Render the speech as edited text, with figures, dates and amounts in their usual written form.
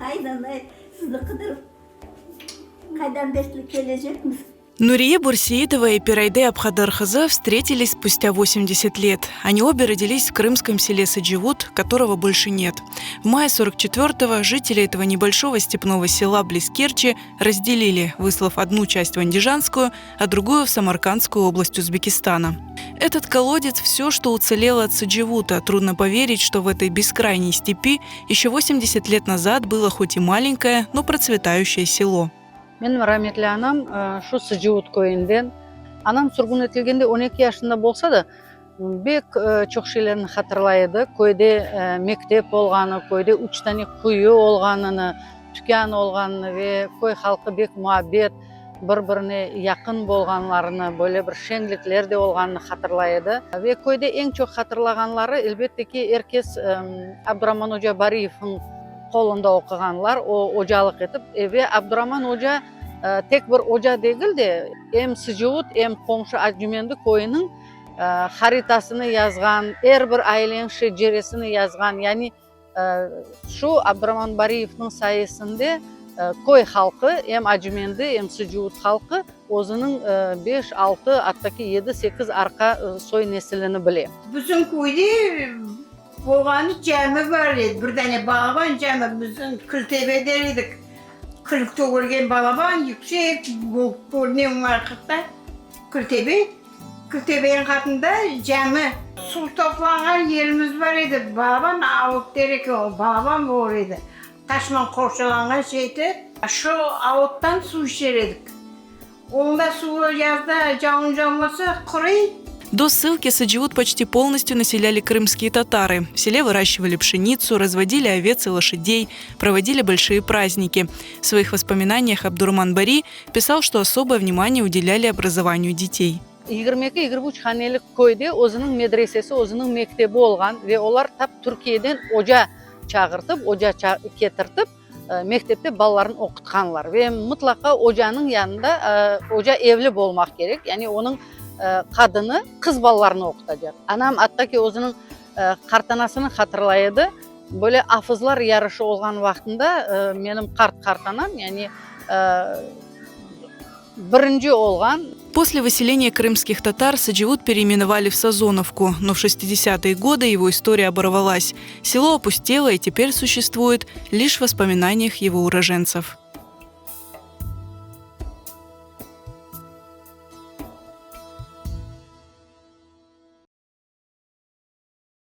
Aynanay, sizni qıdırıp qaydan besli kelecekmiz? Nuriye Burseitova и Пирайде Абхадырхызы встретились спустя 80 лет. Они обе родились в крымском селе Садживут, которого больше нет. В мае 44-го жители этого небольшого степного села близ Керчи разделили, выслав одну часть в Андижанскую, а другую в Самаркандскую область Узбекистана. Этот колодец – все, что уцелело от Садживута. Трудно поверить, что в этой бескрайней степи еще 80 лет назад было хоть и маленькое, но процветающее село. Menim rametli anam şu Sıcıut köyünden. Anam sürgün etilgende 12 yaşında bolsa da, bek çoq şeylerni hatırlay edi. Köyde mektep olğanı, köyde üç tane quyu olğanını, tükân olğanını ve köy halqı bek muabbet, bir-birine yaqın bolğanlarını, böyle bir şeñlikler de olğanını hatırlay edi. Ve köyde eñ çoq hatırlağanları, elbette ki, er kes Abduraman oca Bariyevniñ qolunda oquğanlar, o ocalıq etip, ve Abduraman oca tek bir oca degil de, em Sıcıut, em qomşu Acümendi köyüniñ haritasını yazğan, er bir aileniñ şeceresini yazğan, yani şu Abduraman Bariyevniñ sayesinde köy halqı, em Acümendi, em Sıcıut halqı özüniñ beş, altı, atta ki yedi, sekiz arqa soy nesilini bile. Bizim köyde Olğanı cami bar edi, bir dane balaban cami, bizim Kültebe der edik. Kül tögülgen balaban, yüksek bolıp körüne o vaqıtta Kültebe. Kültebeniñ qatında cami. Suv toplanğan yerimiz bar edi, balaban avut der eken, o balaban olur edi, taşman qorçalanğan şeydi. Şu avuttan suv içer edik. Onda suvı yazda cavun cavmasa quruy. До ссылки Саджиут почти полностью населяли крымские татары. В селе выращивали пшеницу, разводили овец и лошадей, проводили большие праздники. В своих воспоминаниях Абдурман Бари писал, что особое внимание уделяли образованию детей. 22, 23 hanelik köyde özüniñ medresesi, özüniñ mektebi olğan ve olar tap Türkiyeden oca çağırtıp, oca ketirtip, mektepte balalarını oqutqanlar ve mıtlaqa ocanıñ yanında oca evli bolmaq kerek, yani onıñ qadını qız balalarını oqutacaq. Anam atta ki özüniñ qartanasını hatırlay edi, böyle afızlar yarışı olğan vaqtında menim qart qartanam, yani birinci olğan. После выселения крымских татар Садживут переименовали в Сазоновку, но в 60-е годы его история оборвалась. Село опустело и теперь существует лишь в воспоминаниях его уроженцев.